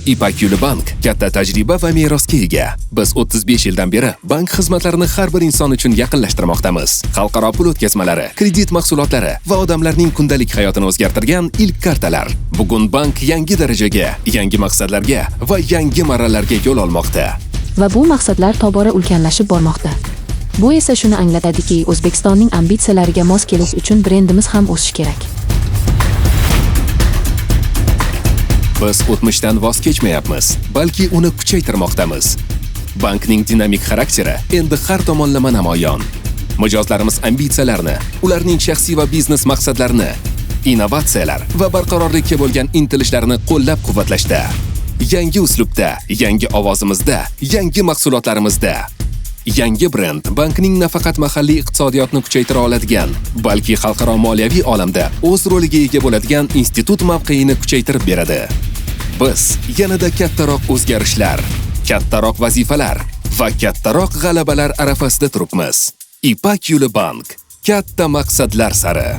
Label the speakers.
Speaker 1: Ipak Yo'li Bank katta tajriba va merosga ega. Biz 35 yildan beri bank xizmatlarini har bir inson uchun yaqinlashtirmoqdamiz. Xalqaro pul o'tkazmalari, kredit mahsulotlari va odamlarning kundalik hayotini o'zgartirgan ilk kartalar. Bugun bank yangi darajaga, yangi maqsadlarga va yangi marralarga yo'l olmoqda.
Speaker 2: Va bu maqsadlar tobora ulkanlashib bormoqda. Bu esa shuni anglatadiki, O'zbekistonning ambitsiyalariga mos kelish uchun brendimiz ham o'sishi kerak.
Speaker 1: Biz o'tmishdan voz kechmayapmiz, balki uni kuchaytirmoqdamiz. Bankning dinamik xarakteri endi har tomonlama namoyon. Mijozlarimiz ambitsiyalarini, ularning shaxsiy va biznes maqsadlarini, innovatsiyalar va barqarorlikka bo'lgan intilishlarini qo'llab-quvvatlashda. Yangi uslubda, yangi ovozimizda, yangi mahsulotlarimizda. Yangi brend bankning nafaqat mahalliy iqtisodiyotni kuchaytira oladigan, balki xalqaro moliyaviy olamda o'z roliga ega bo'ladigan institut mavqeini kuchaytirib beradi. Biz yanada kattaroq o'zgarishlar, kattaroq vazifalar va kattaroq g'alabalar arafasida turibmiz. Ipak Yo'li Bank katta maqsadlar sari.